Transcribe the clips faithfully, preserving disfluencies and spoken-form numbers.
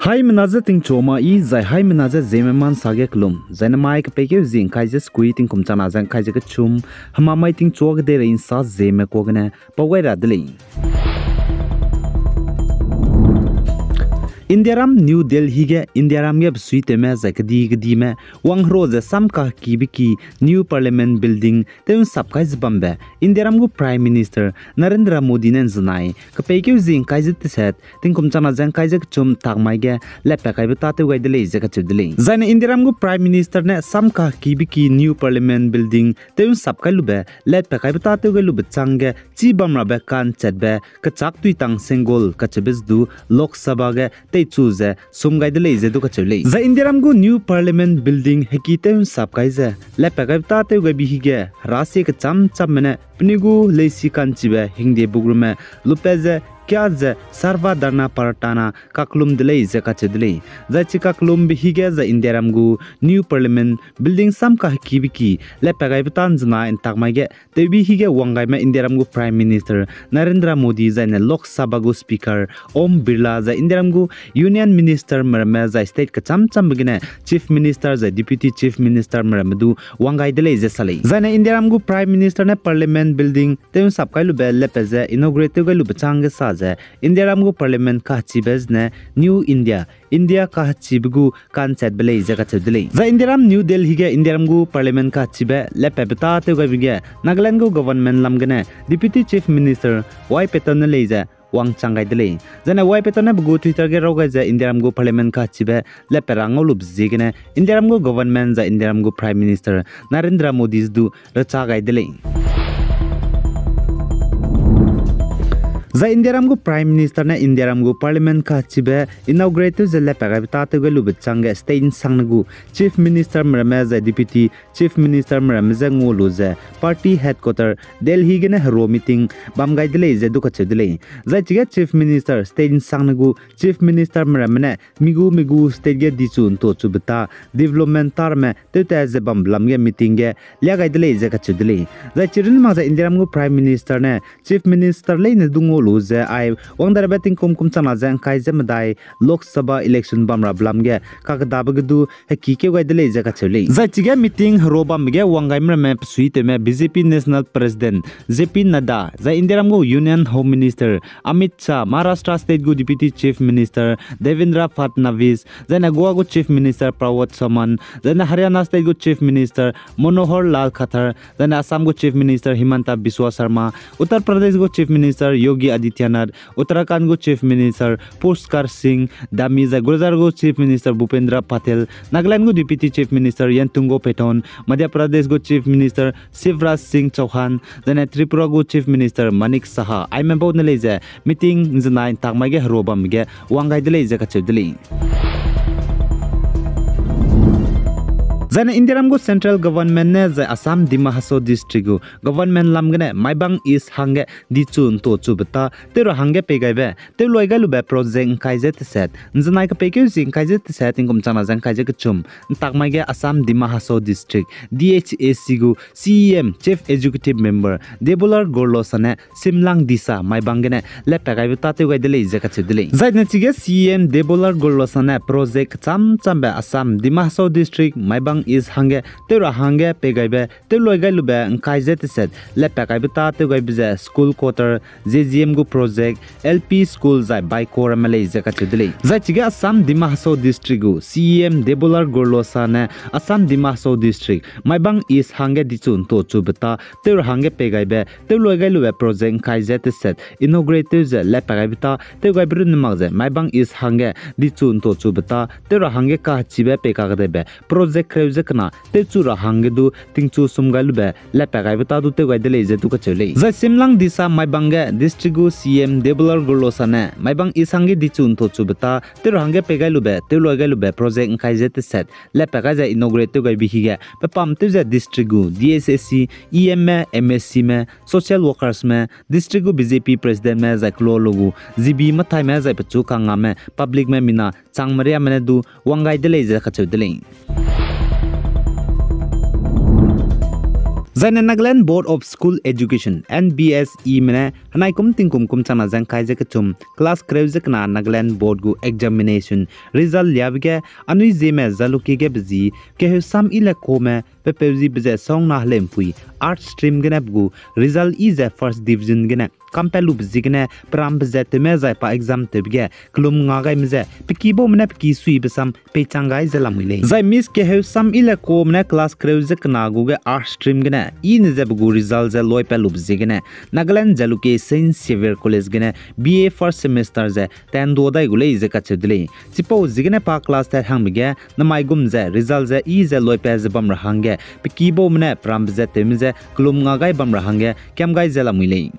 Haimena je tingchu ma i, zai haimena je Zeme ma nsa ge kelum, zai namai kepeikeu zi ngkai ze sekui tingkum changna ze ngkai ze kechum, hemamai tingchua kedeirei nsa Zeme kuagene pau gai ra de lei. Indiaram New Delhi ge Indiaram ge besuitewme zai kedi-kedime wangherua ze sam kahekibe ki New Parliament Building tew nsap kai ze bambe Indiaram gu Prime Minister Narendra Modi ne nzenai kepeikeu zi ngkai ze teset tingkum changna ze ngkai ze kechum ntakmai ge latpat kaibe tâ tew gai de lei ze kacheu de lei. Zaine Indiaram gu Prime Minister ne sam kahekibe ki New Parliament Building tew nsap kai lube latpat kaibe tâ tew gai lube chang ge chî bamrabe ka'nchetbe kechâk tuitang single kacheube ze du Lok Sabha ge teichu ze sum gai de lei ze du kacheu lei. Zai Indiaram gu New Parliament Building heki tew nsap kai ze latpat kaibe tâ tew gaibe hige herasie kechâm chamme ne penui gu leisi ka'nchibe hingde bukrume lupat ze kia ze Sarva Dharma Prarthana kakelum de lei ze kacheu de lei. Zai chi kakelumbe hige zai Indiaram gu New Parliament Building sam kahekibe ki latpat kaibe tâ nzenai ntakmai ge tewbi hige wanggaime Indiaram gu Prime Minister Narendra Modi zaine Lok Sabha gu Speaker Om Birla zai Indiaram gu Union Ministerme ramme zai state kechâm châmbe gene Chief Minister zai Deputy Chief Ministerme ramme du wang gai de lei ze sa lei. Zaine Indiaram gu Prime Minister ne Parliament Building tew nsap kai lube latpat ze inaugurate tew gai lube chang ge sa ze Indiaram gu Parliament kahechibe zene New India, India kahechibe gu ka'nchetbe lei ze kacheu de lei. Zai Indiaram New Delhi ge Indiaram gu Parliament kahechibe latpatbe tâ tew gaibe ge Nagaland gu government lam gene Deputy Chief Minister Y Patton ne lei ze wangchang gai de lei. Zaine Y Patton ne pe gu Twitter ge raw gai ze Indiaram gu Parliament kahechibe latpat ra ngau lube ziegene Indiaram gu government zai Indiaram gu Prime Minister Narendra Modi du recha gai de lei. Zai Indiaram gu Prime Minister ne Indiaram gu Parliament kahechibe inaugurate tew ze latpat gaibe tâ tew gai lube chang ge state nsangne gu Chief Ministerme ramme zai Deputy Chief Ministerme ramme je ngua lu ze party headquarter Delhi gene herua meeting bam gai de lei ze du kacheu de lei. Zai chige Chief Minister state nsangne gu Chief Ministerme ramme ne mi gu mi gu state ge dichu ntuachube tâ development tâ ramme tewtat ze bambe lam ge meeting ge lia gai de lei ze kacheu de lei. Zai chirunne mak ze Indiaram gu Prime Minister ne Chief Minister leine du ngua lu ze ai wang darabe tingkum kum changna ze ngkai ze medai Lok Sabha election bamrabe lam ge kakedabe ge du hekikeu gai de lei ze kacheu lei. Zai chige meeting herua bambe ge wang gaime ramme pesuitewme B J P National President J P Nadda, zai Indiaram gu Union Home Minister Amit Shah, Maharashtra State gu Deputy Chief Minister Devendra Fadnavis, zaine Goa gu Chief Minister Pramod Sawant, zaine Haryana State gu Chief Minister Manohar Lal Khattar, zaine Assam gu Chief Minister Himanta Biswa Sarma, Uttar Pradesh gu Chief Minister Yogi Adityanath, Uttarakhand gu Chief Minister Pushkar Singh Dhami, zai Gujarat gu Chief Minister Bhupendra Patel, Nagaland gu Deputy Chief Minister Yantungo Patton, Madhya Pradesh gu Chief Minister Shivraj Singh Chouhan, zaine Tripura gu Chief Minister Manik Saha, aime bau ne lei ze meeting nzenai ntakmai ge herua bambe ge wang gai de lei ze kacheu de lei. Zaine Indiaram gu central government ne zai Assam Dima Hasao District gu government lam gene Maibang East hangge dichu ntuachube tâ tew ra hangge pei gaibe tewloi gai lube project ngkai ze teset nzenai kepeikeu zi ngkai ze teset tingkum changna ze ngkai ze kechum ntakmai ge Assam Dima Hasao District D H A C gu C E M Chief Executive Member Debolal Gorlosa ne Simlang Disa Maibang gene latpat gaibe tâ tew gai de lei ze kacheu de lei. Zaine chige C E M Debolal Gorlosa ne project kechâm châmbe Assam Dima Hasao District Maibang East hangge tew ra hangge pei gaibe tewloi gai lube ngkai ze teset latpat gaibe tâ tew gaibe ze school quarter, Z G M gu project, L P school zai baiko ramme lei ze kacheu de lei. Zai chige Assam Dima Hasao District gu C E M Debolal Gorlosa ne Assam Dima Hasao District Maibang East hangge dichu ntuachube tâ tew ra hangge pei gaibe tewloi gai lube project ngkai ze teset inaugurate tew ze latpat gaibe tâ tew gaibe runne mak ze Maibang East hangge dichu ntuachube tâ tew ra hangge kahechibe pei kakedebe project kereu ze kena tewchu ra hangge du tingchu sum gai lube latpat gaibe tâ du tew gai de lei ze du kacheu lei. Zai Simlang Disa Maibang ge district gu C E M Debolal Gorlosa ne Maibang East hangge dichu ntuachube tâ tew ra hangge pei gai lube tewloi gai lube project ngkai ze teset latpat gai ze inaugurate tew gaibe hige pepam tew ze district gu D H A C E M me, M A C me, social workers me, district gu B J P president me zai kelo lu gu G B Mathai me zai pechu kangame public me mina changme riame ne du wang gai de lei ze kacheu de lei. Zaine Nagaland Board of School Education, N B S E me ne henai kum tingkum kum changna ze ngkai ze kechum class kereu ze kena Nagaland Board gu examination result liabe ge anui Zeme Jalukie ge bezi keheu sam yi le kame pepeu zibe ze songna heleumpui Arts stream gene pe gu result yi ze first division gene kampet lube ziegene perambe ze tewme zai pa exam tewbe ge kelum nga gaime ze peki baume ne peki suibe sam peichang gai ze lamui lei. Zai Miss keheu sam yi le kame ne class kereu ze kena gu ge Arts stream gene yi ne ze pe gu result ze loipat lube ziegene Nagaland Jalukie Saint Xavier College gene B A first semester ze tendo dai gu lei ze kacheu de lei. Chipau ziegene pa class tat hangbe ge namai gum ze result ze yi ze loipat ze bam ra hangge peki baume ne perambe ze tewme ze kelum nga gai bam ra hangge kiam gai ze lamui lei.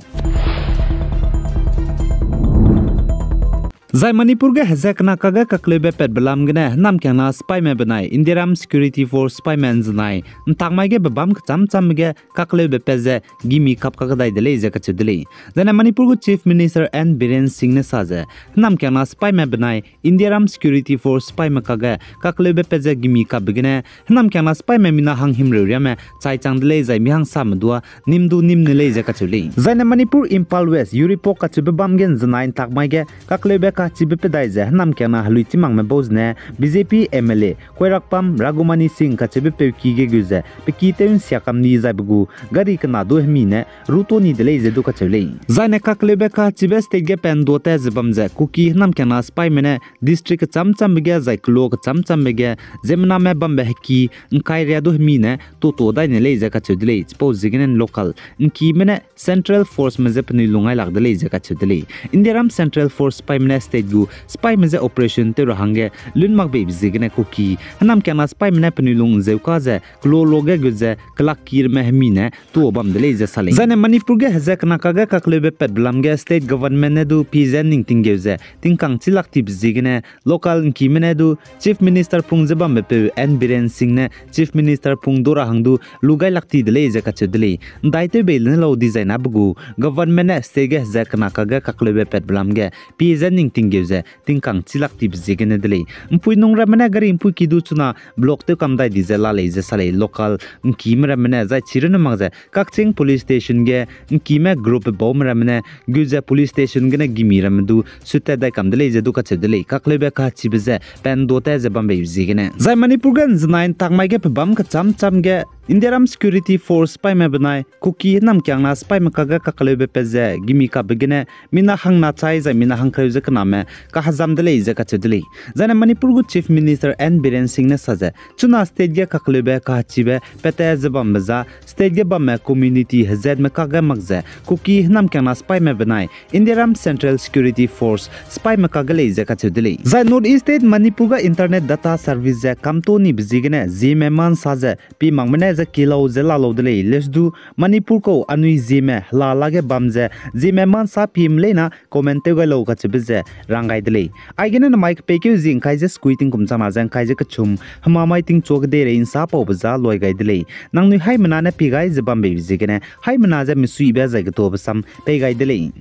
Zai Manipur ge heze kena kage kakleube patbe lam gene hênamkiangna sipaime benai Indiaram Security Force sipaime ’nzenai ’ntakmai ge bebâm kechâm châmbe ge kakleube pat ze gimi kap kakdai de lei ze kacheu de lei. Zaine Manipur gu Chief Minister N Biren Singh ne sa ze, hênamkiangna sipaime benai Indiaram Security Force sipaime kage kakleube pat ze gimi kapbe gene hênamkiangna sipaime mina hang himreu riame chai chang de lei zai mi hangsame dua nîm du nîm ne lei ze kacheu lei. Zaine Manipur Imphal West, Uripok kacheube bâm ge ’nzenai ’ntakmai ge kakleube kachibe pedai ze hênamkiangna helui chîmangme bau zene B J P M L A Khairakpam Raghumani Singh kacheube peuki ge gu ze peki tew ’nsia kam ni zaibe gu gari kena du hemi ne ruto ni de lei ze du kacheu lei. Zaine kakleube kachibe state ge pendo ta ze bam ze Kuki hênamkiangna sipaime ne district kechâm châmbe ge zai kelo kechâm châmbe ge ziemmename bambe heki ’ngkai ria du hemi ne tuto dai ne lei ze kacheu de lei. Chipau ziegene local ’ngkime ne Central Forceme je penui lung ngailak de lei ze kacheu de lei. Indiaram Central Force sipaime ne state gu sipaime je operation tew ra hangge lun mak beibe ziegene Kuki hênamkiangna sipaime ne penui lung ’nzeu ka ze kelo lo ge gu ze kelakki ramme hemi ne tuo bam de lei ze sa lei. Zaine Manipur ge heze kena kage kakleube patbe lam ge state government ne du pie ze ning tinggeu ze tingkang chilak tibe ziegene local ’ngkime ne du Chief Minister pung ze bambepeu N Biren Singh ne Chief Minister pung du ra hang du lu gailak ti de lei ze kacheu de lei. ’Ndaitew bei le ne lau dizai na pe gu government ne state ge heze kena kage kakleube patbe lam ge pie ze ning tinggeu ze tingkang chilak tibe ziegene de lei. ’Mpuinung ramme ne gari ’mpuiki du chuna block tew kam dai di ze la lei ze sa lei. Local ’ngkime ramme ne zai chirunne mak ze Kakching Police Station ge ’ngkime group baume ramme ne gu ze police station gene gimi ramme du sutat dai kam de lei ze du kacheu de lei. Kakleube kachibe ze pendo ta ze bambeibe ziegene. Zai Manipur ge ’nzenai ’ntakmai ge pebâm kechâm châm ge Indiaram Security Force sipaime benai Kuki hênamkiangna sipaime kage kakleube pat ze gimi kapbe gene mina hangna chai zai mina hangkereu ze kename kahezam de lei ze kacheu de lei. Zaine Manipur gu Chief Minister N Biren Singh ne sa ze, chuna state ge kakleube kachibe pat ta ze bambe za state ge bamme community hezatme kage mak ze Kuki hênamkiangna sipaime benai Indiaram Central Security Force sipaime kage lei ze kacheu de lei. Zai North East State Manipur ga internet data service ze kamto nibe ziegene Zeme mansa ze pie makme ne ze kilau ze la lau de lei. Leusdu Manipur kau anui Zeme hela lage bam ze Zeme mansa piem leina comment tew gai lau kacheube ze rang gai de lei. Aigene namai kepeikeu zi ’ngkai ze sekui tingkum changna ze ’ngkai ze kechum hemamai tingchua kedeirei ’nsa paube za loi gai de lei. Nangnui haimena ne pie gai ze bambeibe ziegene haimena ze misuibe zai getuabe sam pei gai de lei.